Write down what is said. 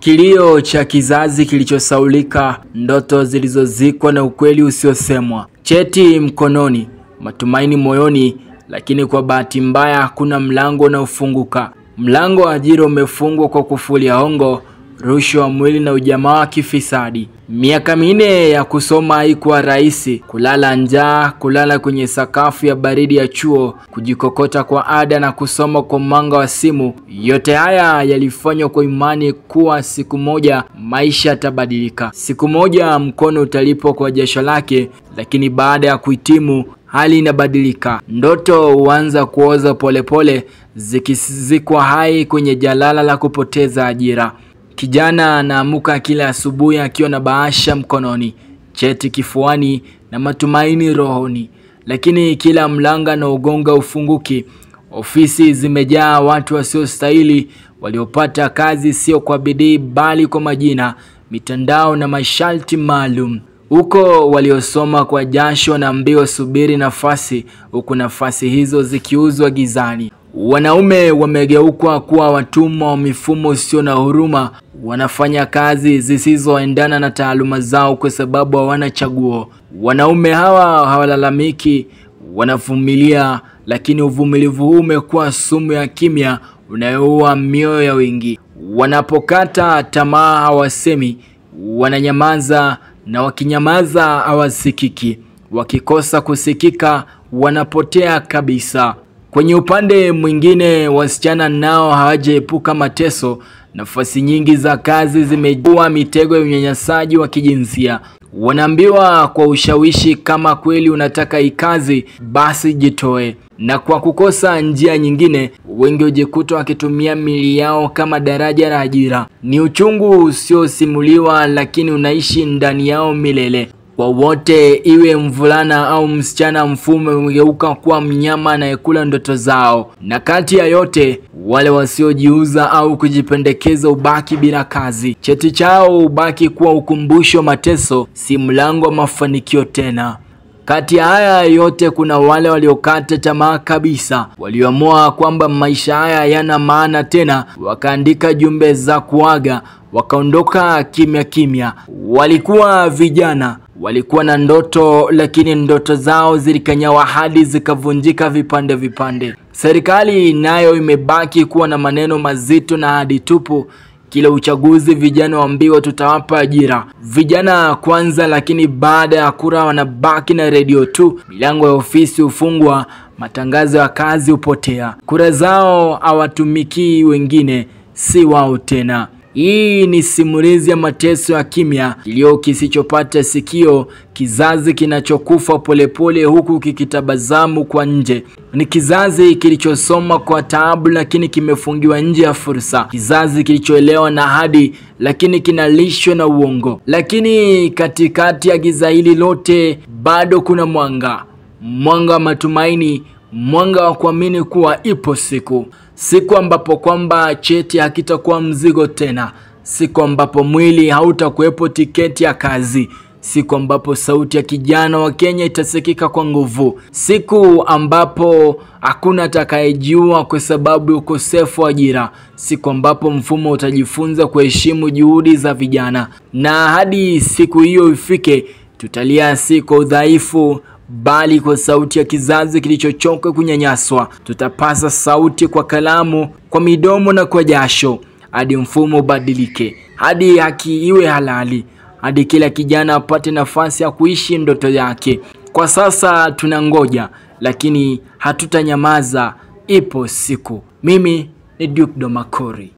Kilio cha kizazi kilichosaulika, ndoto zilizozikwa na ukweli usiosemwa. Cheti mkononi, matumaini moyoni, lakini kwa bahati mbaya hakuna mlango unaofunguka. Mlango wa ajira umefungwa kwa kufuli ya hongo, rushwa mwili na ujamaa wa kifisadi. Miaka minne ya kusoma haikuwa rahisi. Kulala njaa, kulala kwenye sakafu ya baridi ya chuo, kujikokota kwa ada na kusoma kwa mwanga wa simu. Yote haya yalifanywa kwa imani kuwa siku moja maisha yatabadilika. Siku moja mkono utalipwa kwa jasho lake, lakini baada ya kuhitimu hali inabadilika. Ndoto huanza kuoza polepole, zikizikwa hai kwenye jalala la kupoteza ajira. Kijana anaamuka kila asubuhi akiwa na bahasha mkononi, cheti kifuani na matumaini rohoni. Lakini kila mlango na ugonga ufunguki. Ofisi zimejaa watu wasiostahili, waliopata kazi sio kwa bidii bali kwa majina, mitandao na masharti maalum. Huko waliosoma kwa jasho na mbio subiri nafasi, huku nafasi hizo zikiuzwa gizani. Wanaume wamegeukwa kuwa watumwa wa mifumo usio na huruma. Wanafanya kazi zisizoendana na taaluma zao kwa sababu hawana chaguo. Wanaume hawa hawalalamiki, wanavumilia, lakini uvumilivu huu umekuwa sumu ya kimya unayoua mioyo ya wengi. Wanapokata tamaa hawasemi, wananyamaza, na wakinyamaza hawasikiki. Wakikosa kusikika wanapotea kabisa. Kwenye upande mwingine, wasichana nao hawajaepuka mateso. Nafasi nyingi za kazi zimejua mitego ya unyanyasaji wa kijinsia. Wanaambiwa kwa ushawishi, kama kweli unataka hii kazi basi jitoe. Na kwa kukosa njia nyingine, wengi hujikuta wakitumia miili yao kama daraja la ajira. Ni uchungu usiosimuliwa, lakini unaishi ndani yao milele. Kwa wote, iwe mvulana au msichana, mfumo umegeuka kuwa mnyama anayekula ndoto zao. Na kati ya yote, wale wasiojiuza au kujipendekeza ubaki bila kazi. Cheti chao ubaki kuwa ukumbusho mateso, si mlango wa mafanikio tena. Kati ya haya yote kuna wale waliokata tamaa kabisa, walioamua kwamba maisha haya hayana maana tena, wakaandika jumbe za kuaga, wakaondoka kimya kimya. Walikuwa vijana, walikuwa na ndoto, lakini ndoto zao zilikanyawa hadi zikavunjika vipande vipande. Serikali nayo imebaki kuwa na maneno mazito na ahadi tupu. Kila uchaguzi vijana waambiwa tutawapa ajira. Vijana kwanza, lakini baada ya kura wanabaki na redio tu. Milango ya ofisi hufungwa, matangazo ya kazi hupotea. Kura zao hawatumiki wengine, si wao tena. Hii ni simulizi ya mateso ya kimya, kilio kisichopata sikio, kizazi kinachokufa polepole huku kikitabasamu kwa nje. Ni kizazi kilichosoma kwa taabu lakini kimefungiwa nje ya fursa. Kizazi kilichoelewa na ahadi lakini kinalishwa na uongo. Lakini katikati ya giza hili lote bado kuna mwanga. Mwanga wa matumaini, mwanga wa kuamini kuwa ipo siku. Siku ambapo kwamba cheti hakitakuwa mzigo tena. Siku ambapo mwili hautakuwepo tiketi ya kazi. Siku ambapo sauti ya kijana wa Kenya itasikika kwa nguvu. Siku ambapo hakuna atakayejua kwa sababu ya ukosefu wa ajira. Siku ambapo mfumo utajifunza kuheshimu juhudi za vijana. Na hadi siku hiyo ifike, tutalia si kwa udhaifu bali kwa sauti ya kizazi kilichochoka kunyanyaswa. Tutapasa sauti kwa kalamu, kwa midomo na kwa jasho, hadi mfumo ubadilike, hadi haki iwe halali, hadi kila kijana apate nafasi ya kuishi ndoto yake. Kwa sasa tunangoja, lakini hatutanyamaza. Ipo siku. Mimi ni Duke Domakori.